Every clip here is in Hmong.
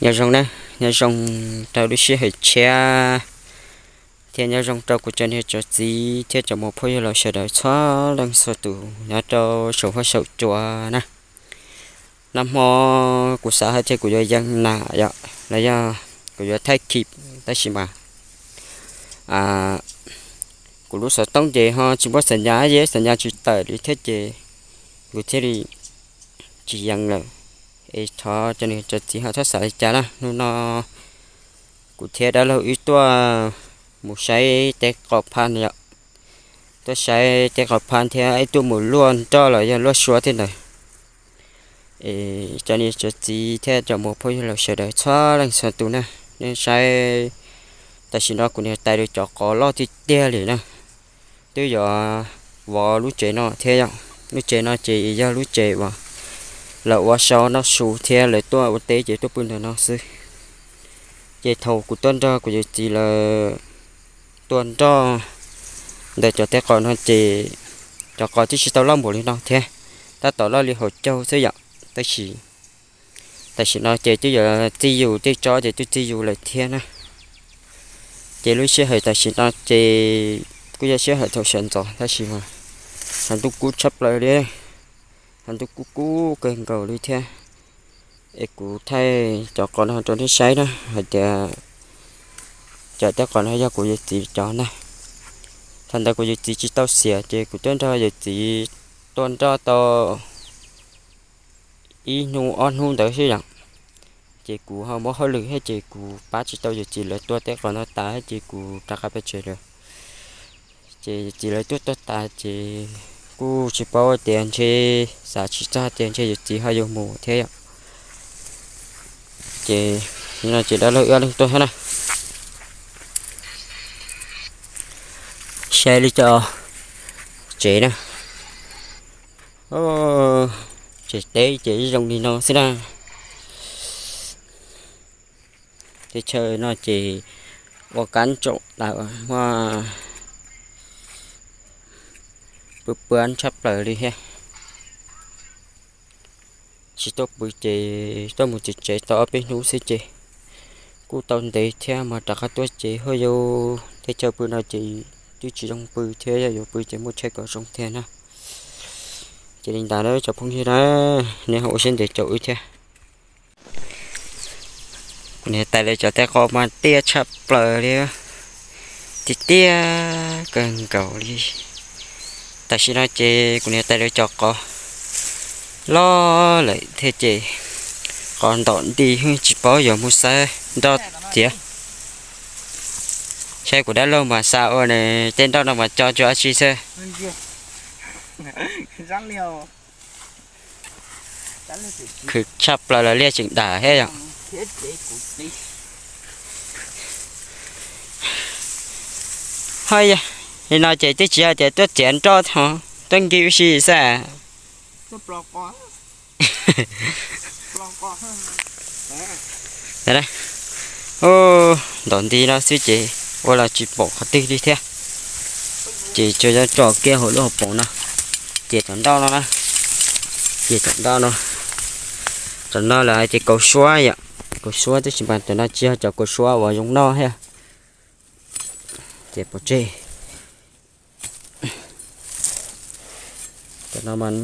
Nyob zoo na, nyob zoo rau lub sij hawm tshiab, thiab nyob zoo rau kuv cov niam cov txiv thiab cov muam phooj ywg laus sawv daws txhua leej txhua tus nyob rau saum huab saum cua na. Nag hmo kuv xav hais tias kuv yuav yees nas yom, los yog kuv yuav thaij khib, tab sis mas kuv lub xov tooj ces ho tsis muaj xam nyas, yeej xam nyas tsis tawm li thiab ces kuv thiaj li tsis yees lawm. Es thov cov niam cov txiv ho txhob xav li cas na. Hnub no kuv thiab dab laug wb tuaj mus saib teb qos phaj yom, tuaj saib teb qos phaj thiab wb tuaj mus luaj nroj los yog luaj suab thiab ntawd. Es cov niam cov txiv thiab cov muam phooj ywg laus sawv daws txhua leej txhua tus na, nej saib, tam sim no kuv niam tais lawv cov qos loj tiag tiag li na, twb yuav vov lub tsev no thiab yom. Lub tsev no ces yog lub tsev uas lawv ua sau noj su thiab lawv tuaj ua teb ces tuaj pw ntawm no xwb. Ces thaum kuv tuaj nrog kuv yawm txiv lawv tua nroj ntawm cov teb qos no ces cov qos twb tsis tau loj npaum li no thiab, tab tom loj li hauv caug xwb yom. Tab sis tam sim no ces twb yuav txij yus, tej tsob ces twb txij yus lawm thiab na. Ces lub sij hawm tam sim no ces kuj yog sij hawm thaum sawv ntxov tab sis mas hnav ntuj kub tshaj plaws li, hnav ntuj kub kub kawg nkaus li thiab. Es kuv thaij cov qos no rau nej saib na hais tias cov teb qos no yog kuv yawm txiv cov na. Thaum ntawd kuv yawm txiv tsis tau xiam ces kuv tuaj nrog yawm txiv tua nroj tau ib hnub ob hnub ntawd xwb yom. Ces kuv ho muab hauj lwm thiab ces kuv pab tsis tau yawm txiv lawv tua teb qos no tas ces kuv rov qab peb tsev lawm. Ces yawm txiv lawv tuaj tua tas ces kuj tsis paub tias ntshe, xav tsis txog tias ntshe yawm txiv ho yuav mus thiab yom. Ces no ces dab laug wb ob leeg tuaj thiab na. Saib li cov tsev na, tsev teb ces zoo li no xwb na. Teb chaws no ces ua kab ntsaum tas muaj pw puab tshaj plaws li thiab. Tsis tuaj pw ces tuaj mus tsev tsev tau ob peb hnub xwb ces kuj tau ntev thiab mas rov qab tuaj ces huaj yau teb chaws pw no ces twb tsis zoo pw thiab, yog yuav pw ces muaj tsheb kom zoo thiab na. Ces li ntawd cov phooj ywg na, nej ho ua siab ntev caum wb thiab. Kuv niam tais lawv cov teb qos mas tiaj tshaj plaws li, tiaj tiaj kawg nkaus li. Tam sim no ces kuv niam tais lawv cov qos loj lawm thiab ces qos ntom nti tsis paub yuav mus xawb nroj tiag. Saib kuv dab laug mas xa ua tej nroj no mas tso tsuav tsi xwb. Khwv tshaj plaws los liaj tseem dam thiab yom. Hos yog li no ces twb tsis yog tias tuaj txiav nroj, tuaj nkiv si xwb. Ntom nti no xwb ces ua los tsis pom qhov twg li thiab. Ces tsuas yog tso kiag hauv lub hauv paus no, ces tom ntoj no na, ces tom ntoj no, tom no lawv hais tias kaus suab yom, kaus suab tab sis mas tom no tsis yog cov kaus suab uas zoo noj thiab. Ces pov tseg, tom no mas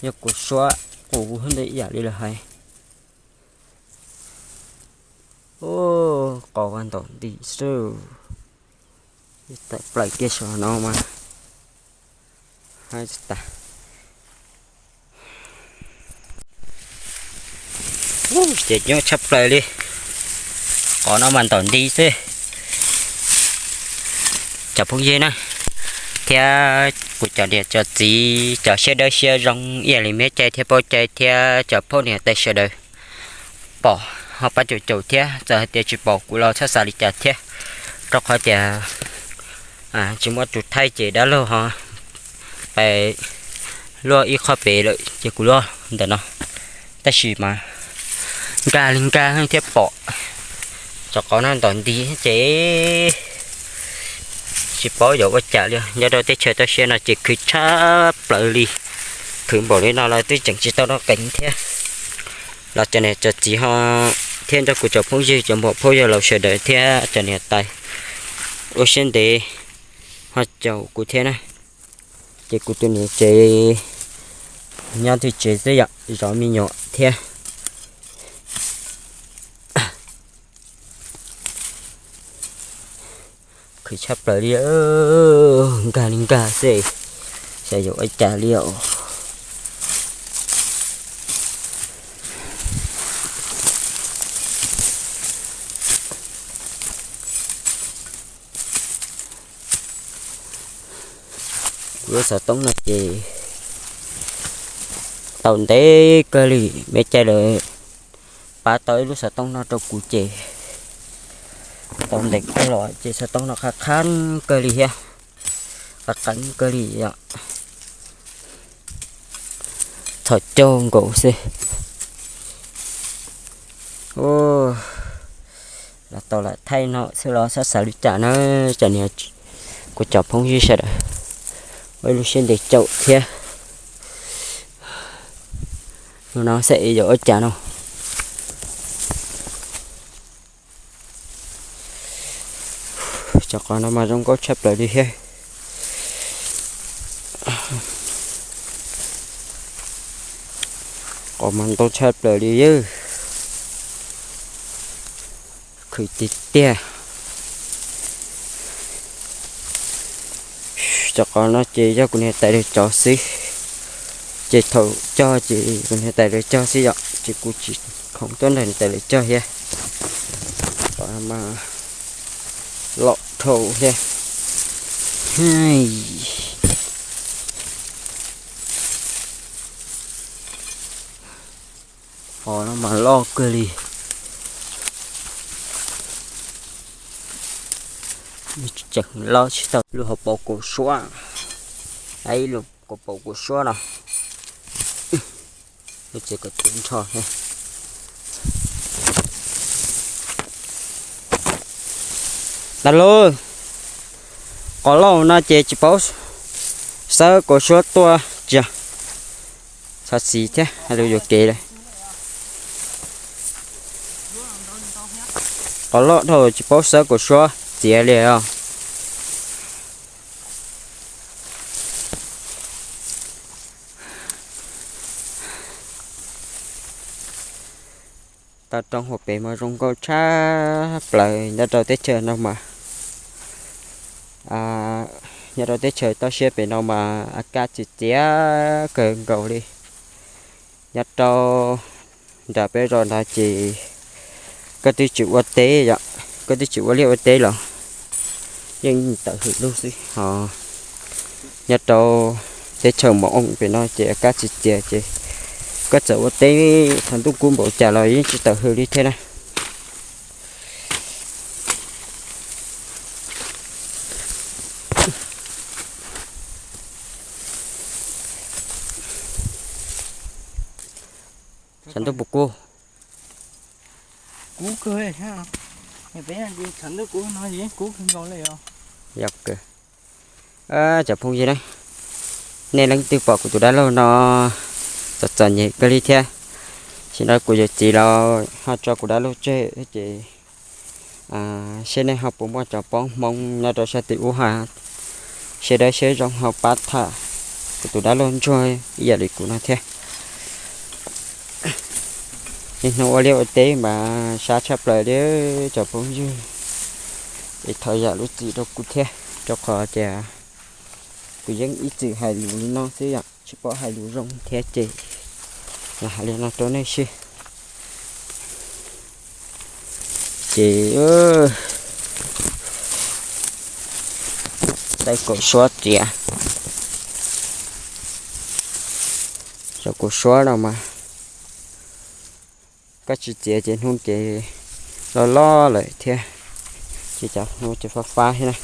yog kaus suab qus ib yam li lawv hais. Qos ua ntom nti xwb, tawm plaws kiag saum no mas hais tas. Ces nyob tshaj plaws li, qos no mas ntom nti xwb. Cov phooj ywg na, thiab kuv cov niam cov txiv cov siab dawb siab zoo ib yam li meb cai thiab paub cai thiab cov phooj niam tais sawv daws pom ho pab caum caum thiab, txawm hais tias tsis pom kuv los txhob xav li cas thiab, rau qhov tias tsis muaj tus thaij ces dab laug ho pais luaj ib qho pem lawm ces kuv luaj ntawm no. Tab sis mas nkag li nkag thiab pom cov qos no ntom nti ces tsis paub yuav ua cas li. Nyob rau teb chaws toj siab no ces khwv tshaj plaws li, khwv npaum li no los twb tseem tsis tau noj qeev thiab. Los cov niam cov txiv ho thiab nrog kuv cov phooj ywg cov muam phauj yawg laus sawv daws thiab cov niam tais ua siab ntev ho caum kuv thiab na. Ces kuv tus niam tsev nyob twg tsev xwb yom, zov me nyuam thiab. Khwv tshaj plaws li, nkag li nkag xwb, xyov yuav ua cas li os. Kuv lub xov tooj no ces tau ntev kawg li, me cai lawv pab tau ib lub xov tooj no rau kuv ces tau ntev kawg los ces xov tooj no qab qab kawg li thiab, qab qab kawg li os. Txhom caug nkaus xwb. Los tau lam thaij no xwb los xav xav li cas na, cov niam kuv cov phooj ywg sawv daws, ua ib lub siab ntev caum thiab. Hnub no xav yuav ua cas no. Cov qos no mas zoo nkauj tshaj plaws li thiab. Qos mas ntau tshaj plaws li yawg. Khwv tiag tiag. Cov qos no ces yog kuv niam tais lawv cov xwb, ces thaum cog ces kuv niam tais lawv cog xwb yom, ces kuv tsis khoom tuaj nrog niam tais lawv cog thiab. Qos mas loj dhau thiab. Qos no mas loj kawg li. Tseem loj tsis tau lub hauv paus kaum suab, ib lub hauv paus kaum suab no. Lub tsev kom tsev nrho. Dab laug, qos loj no ces tsis paub xawb kaus suab tuaj tsis yog? Xov xis thiab hais lus yuam kev lawm. Qos loj dhau tsis paub xawb kaus suab txiav li os. Toj roob hauv pes mas zoo nkauj tshaj plaws nyob rau teb chaws no mas, nyob rau teb chaws toj siab pem no mas a kaj txias txias kawg nkaus li. Nyob rau nram peb zos nrad ces koj twb tsis ua teb yom, koj twb tsis ua liaj ua teb los yeej tawm hws lug xwb ho. Nyob rau teb chaws mov ooj pem no ces a kaj txias txias ces koj txawm ua teb thaum ntuj kub npaum cas los yeej tsis tawm hws li thiab na. Thaum ntuj puas kub? Kub kawg, thaum ntuj kub no yeej kub kawg nkaus li os. Yog kawg. Cov phooj ywg na, nej leej twg pom kuv tus dab laug no txom txom nyem kawg li thiab, sim no kuv yawm txiv los ho tso kuv dab laug tseg ces seb nej ho puas muaj cov pab hmoov nyob rau sab tim ub ha, siab dawb siab zoo ho pab tham kuv tus dab laug ntsuag ib yam li kuv no thiab. Niaj hnub ua liaj ua teb mas sab tshaj plaws li cov phooj ywg, es thov zam lub txim rau kuv thiab, rau qhov tias kuv yeej ib txwm hais lus li no xwb yom, tsis paub hais lus zoo thiab ces los hais li no rau nej seb. Ces tawm kaum suab txiav, tawm kaum suab no mas koj tsis txiav ces hnub ces loj loj lawm thiab, ces cov hnub ces fab fab thiab na.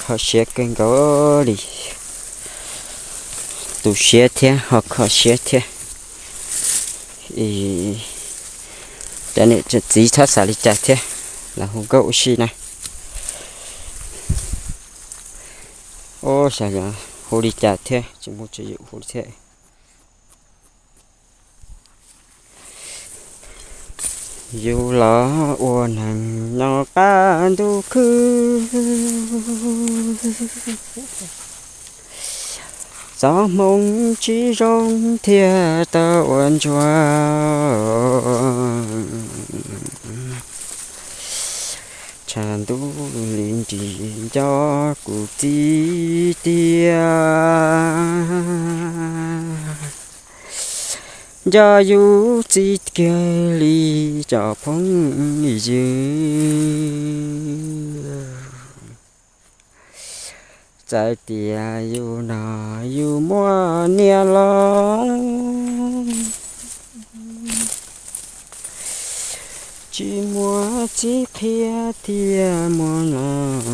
Kho siab kawg nkaus li, tu siab thiab ho kho siab thiab. Cov niam cov txiv txhob xav li cas thiab, los hu nkauj ua si na. Ub, xyov yog Hu li cas thiab, tsis muaj tswv yim hu thiab. Yus los ua neeg nyob qab ntuj khwb, txoj hmoo tsis zoo thiaj tau ua ntsuag. Tshav ntuj li nris nco kuv txiv tiag, nco yus txiv kiag li cov phooj ywg. Txawm tias yus no yus muaj niam los tsis muaj txiv qhia thiab muaj los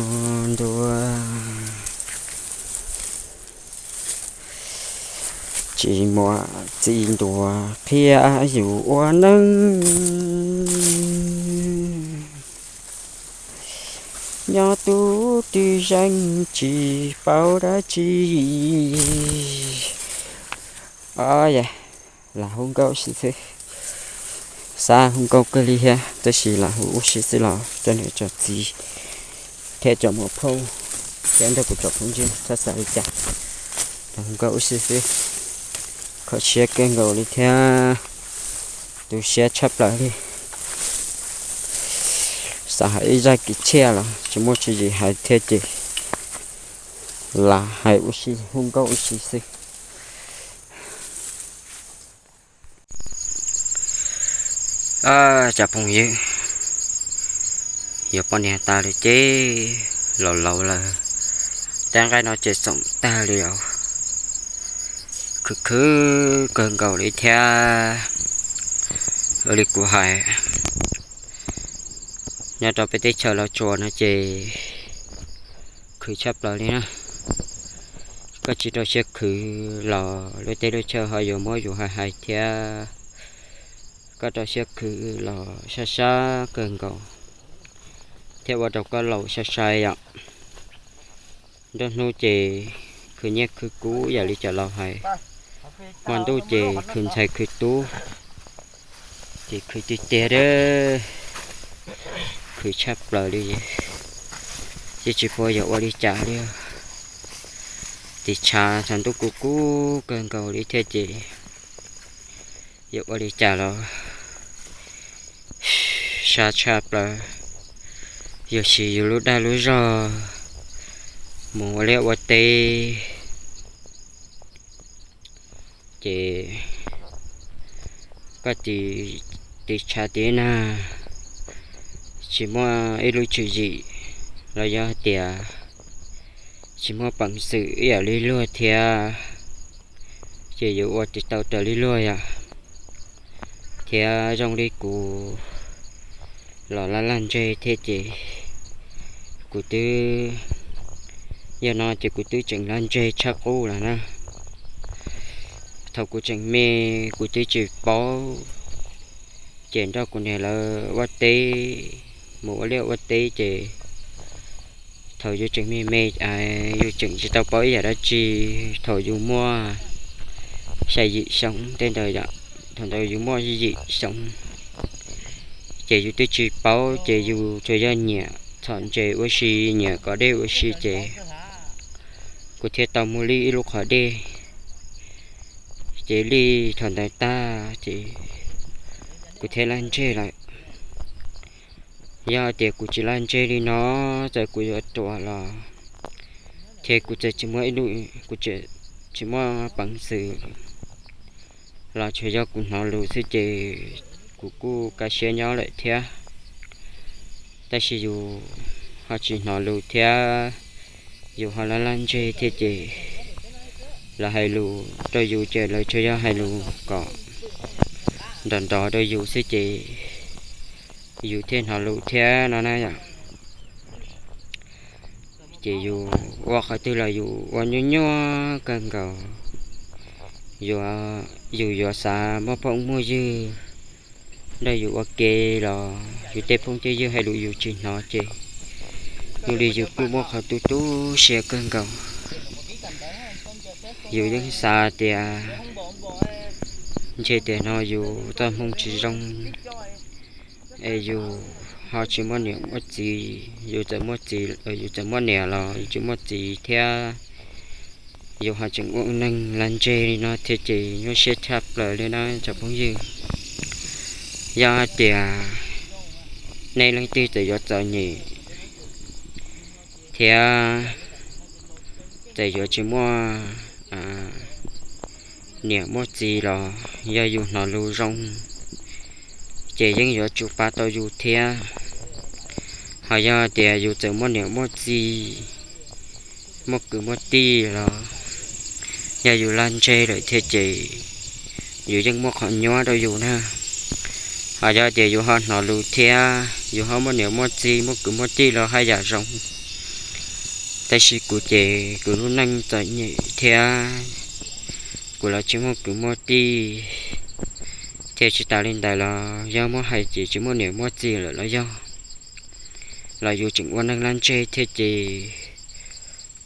ntuas, tsis muaj txiv ntuas qhia yus ua neej. Nyob tub twg zeej tsis paub dab tsi. Ov, lam hu nkauj si xwb. Xav hu nkauj kawg li thiab, tab sis lam hu ua si xwb los cov niam cov txiv thiab cov muam phauj thiab nrog kuv cov phooj ywg txhob xav li cas. Lam hu nkauj ua si xwb. Kho siab kawg nkaus li thiab, tu siab tshaj plaws li. Xav hais ib zaj kev tshiab los tsis muaj tswv yim hais thiab ces lam hais ua si, hu nkauj ua si xwb. Cov phooj ywg, yuav poj niam tas lawm ces laus laus lawm, tej nqaij no ces txoom tag li os. Khwv khwv kawg nkaus li thiab. Ua li kuv hais, nyob rau peb teb chaws Los Tsuas no ces khwv tshaj plaws li na. Koj tsis rau siab khwv los lub teb lub chaw ho yuav muab yus hais hais thiab. Koj rau siab khwv los sab sab kawg nkaus thiab ua rau koj laus sai sai yom. Nruab hnub ces khwv nyiaj khwv kub yam li cov laus hais, hmo ntuj ces khwv ntxhais khwv tub, ces khwv tiag tiag, khwv tshaj plaws li. Ces tsis paub yuav ua li cas li. Tiv tshav tshav ntuj kuv kub kawg nkaus li thiab ces yuav ua li cas los sab tshaj plaws. Yus siv yus lub dag lub zog mus ua liaj ua teb ces koj tiv tshav tiv nag tsis muaj ib lub tswv yim los yog tias tsis muaj peev xwm ib yam li luag thiab, ces yuav ua tsis tau raws li luag yom. Thiab zoo li kuv los laj laj ntseg thiab ces kuv twb, yog no ces kuv twb tseem laj ntseg tshaj qub lawm na. Thaum kuv tseem me kuv twb tsis paub, ces nrog kuv niam lawv ua teb, mus ua liaj ua teb ces thaum yus tseem me me, yus tseem tsis tau paub ib yam dab tsi. Thaum yus muaj xya yim xyoo tej ntawd yom, thaum ntawd yus muaj yim xyoo, ces yus twb tsis paub ces yus tsuas yog nyiam txhom ntses ua si, nyiam kov dej ua si ces kuv thiaj tau muag li ib lub qhov dej. Ces li thaum ntawd tag ces kuv thiaj laj ntseg lawm. Yog tias kuv tsis laj ntseg li no, txawm kuv yuav ruam los thiab kuv txawm tsis muaj ib lub, kuv tsis muaj peev xwm los tsuas yog kuv hnov lus xwb ces kuv kuj kaj siab nyob lawm thiab. Tab sis yus ho tsis hnov lus thiab, yus ho laj laj ntseg thiab ces lawv hais lus rau yus ces lawv tsuas yog hais lus kom nrov nrov rau yus xwb ces yus thiaj hnov lus thiab no na yom. Ces yus ua qhov twg los yus ua nyuaj nyuaj kawg nkaus. Yus yuav xav muaj phooj muaj ywg nrog yus ua ke los yus tej phooj tej ywg hais lus yus tsis hnov ces yus li yus kuj muaj qhov tu tu siab kawg nkaus. Yus yeej xav tias ntshe tias no yus txoj hmoo tsis zoo, es yus ho tsis muaj niam muaj txiv, yus txawm muaj txiv, yus txawm muaj niam los yus tsis muaj txiv thiab, yus ho tseem ua neeg lag ntseg li no thiab ces nyuaj siab tshaj plaws li na cov phooj ywg. Yog hais tias nej leej twg txawm yuav txom nyem thiab txawm yuav tsis muaj niam muaj txiv los yog yus hnov lus zoo ces yeej yuav tsum pab tau yus thiab. Ho yog tias yus txawm muaj niam muaj txiv, muaj kwv muaj tij los yog yus lag ntseg lawm thiab ces yus yeej muaj qhov nyuaj rau yus na. Ho yog tias yus ho hnov lus thiab yus ho muaj niam muaj txiv muaj kwv muaj tij los haj yam zoo. Tab sis kuv ces kuv lub neej txom nyem thiab kuv los tsis muaj kwv muaj tij, thiab tsis tas li ntawd los yog muab hais ces tsis muaj niam muaj txiv lawm los yog, los yus tseem ua neeg lag ntseg thiab ces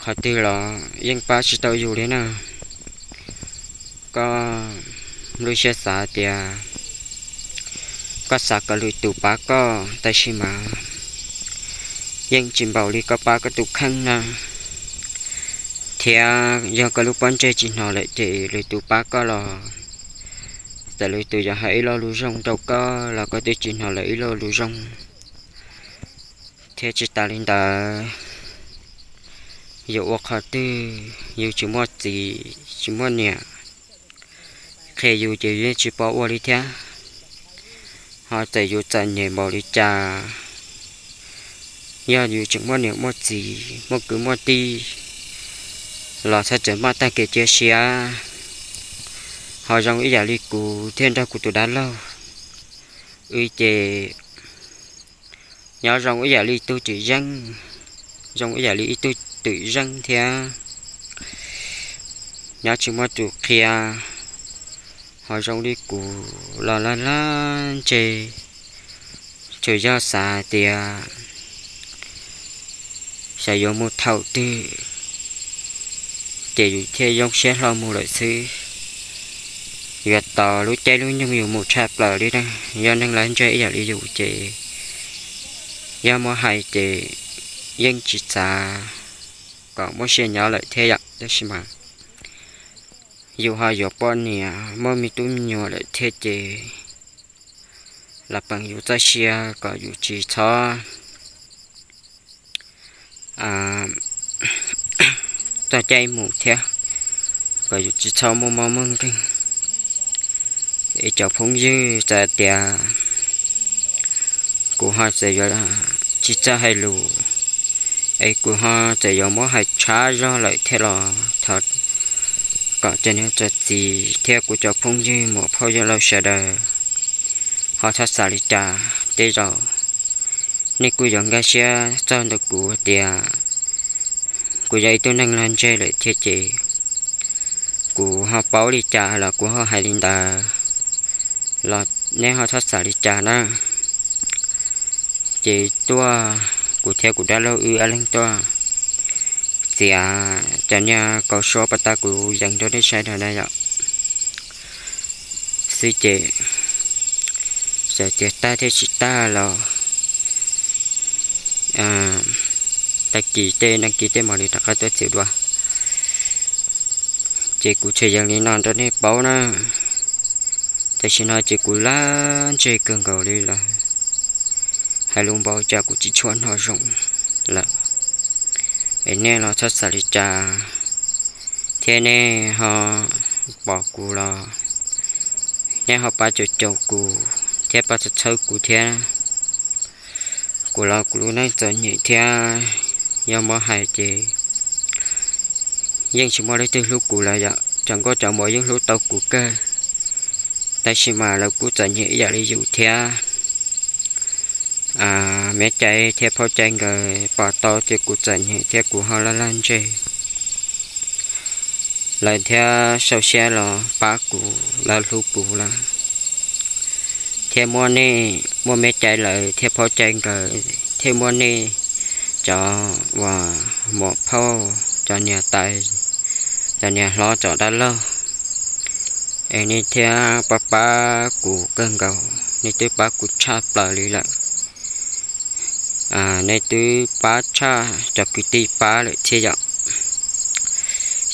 qhov twg los yeej pab tsis tau yus li na. Koj lub siab xav tias koj xav kom lwm tus pab koj tab sis mas yeej tsis npaum li koj pab koj tus kheej na. Thiab yog koj lub pob ntseg tsis hnov lawm ces lwm tus pab koj los txawm lwm tus yuav hais ib lo lus zoo rau koj los koj twb tsis hnov lawv ib lo lus zoo. Thiab tsis tas li ntawd, yus ua qhov twg yus tsis muaj txiv tsis muaj niam qhia yus ces yus yeej tsis pom ua li thiab. Ho txawm yus txom nyem npaum li cas, yog yus tseem muaj niam muaj txiv muaj kwv muaj tij los txhob txawm maj tag kev cia siab. Ho zoo ib yam li kuv thiab nrog kuv tus dab laug, wb ces nyob zoo ib yam li ib tug twm zeej, zoo ib yam li ib tug twm zeej thiab nyob tsis muaj tus qhia. Ho zoo li kuv los lag lag ntseg, tsuas yog xav tias xyov yuav mus thaum twg ces yus thiaj zoo siab hlo mus lawm xwb. Yuav tos lub caij lub nyoog yus mus tshaj plaws li na. Yog neeg lag ntseg ib yam li yus ces yog muab hais ces yeej tsis xav kom muaj sia nyob lawm thiab yom. Tab sis mas yus ho yuav poj niam muaj me tub me nyuam lawm thiab ces los peem yus txoj sia kom yus tsis txhob txog caij mus thiab kom yus tsis txhob muaj mob muaj nkeeg. Es cov phooj ywg, txawm tias kuv ho txawm yuav tsis txawj hais lus, es kuv ho txawm yuav muab hais tshab zog lawm thiab los thov kom cov niam cov txiv thiab kuv cov phooj ywg muam phauj yawg laus sawv daws ho txhob xav li cas. Tej zaum nej kuj yuav nkag siab txog ntawm kuv tias kuv yog ib tug neeg lag ntseg lawm thiab ces kuv ho paub li cas los kuv ho hais li ntawd, los nej ho txhob xav li cas na. Ces tuaj, kuv thiab kuv dab laug wb ob leeg tuaj txiav cov niag kaus suab pas tas kuv yees rau nej saib no na yom. Xwb ces txawm txiav tag thiab tsis tag los tag kis tej dab kis tej mam li rov qab tuaj txiav dua. Ces kuv tsuas yees li no rau nej paub na. Tam sim no ces kuv lag ntseg kawg nkaus li lawm, hais lus npaum cas kuv tsis tshua hnov zoo lawm. Es nej los txhob xav li cas, thiab nej ho pom kuv los nej ho pab caum caum kuv thiab pab txhawb txhawb kuv thiab. Kuv los kuv lub neej txom nyem thiab, yog muab hais ces yeej tsis muaj leej twg hlub kuv lawm yom. Cov nkauj cov muam yeej hlub tau kuv kawg, tab sis mas lawv kuj txom nyem ib yam li yus thiab. Me Cai thiab Phauj Cai nkawd pom tau tias kuv txom nyem thiab kuv ho lag lag ntseg, lawv thiaj sau siab los pab kuv, lawv hlub kuv lawm. Thiab muaj nej, muaj Me Cai lawv thiab Phauj Cai nkawd, thiab muaj nej cov uas muam phauj, cov niam tais, Cov niam hlob cov dab laug, es nej thiab pab pab kuv kawg nkaus, nej twb pab kuv tshaj plaws li lawm. Nej twb pab tshaj cov kwv tij pab lawm thiab yom.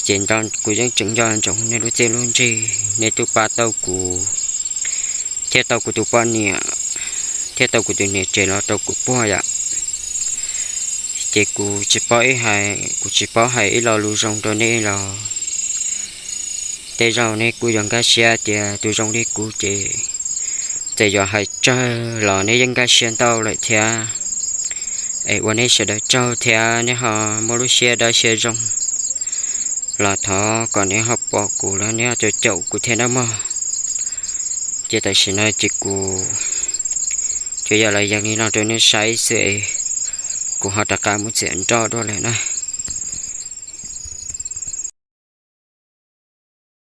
Ces kuv yeej tseem nco ntsoov nej lub txiaj lub ntsig, nej twb pab tau kuv, thiab tau kuv tus poj niam, thiab tau kuv tus niam tsev los rau kuv puag yom. Ces kuv tsis paub ib hais, kuv tsis paub hais ib lo lus zoo rau nej los tej zaum nej kuj yuav nkag siab tias tus zoo li kuv ces txawm yuav hais tsawg los nej yeej nkag siab ntau lawm thiab. Es ua nej sawv daws tsaug thiab nej ho muaj lub siab dawb siab zoo los thov kom nej ho pom kuv los nej ho caum caum kuv thiab nawb mog. Ces tam sim no ces kuv tsuas yog los yees li no rau nej saib xwb es kuv ho rov qab mus txiav nroj dua lawm na.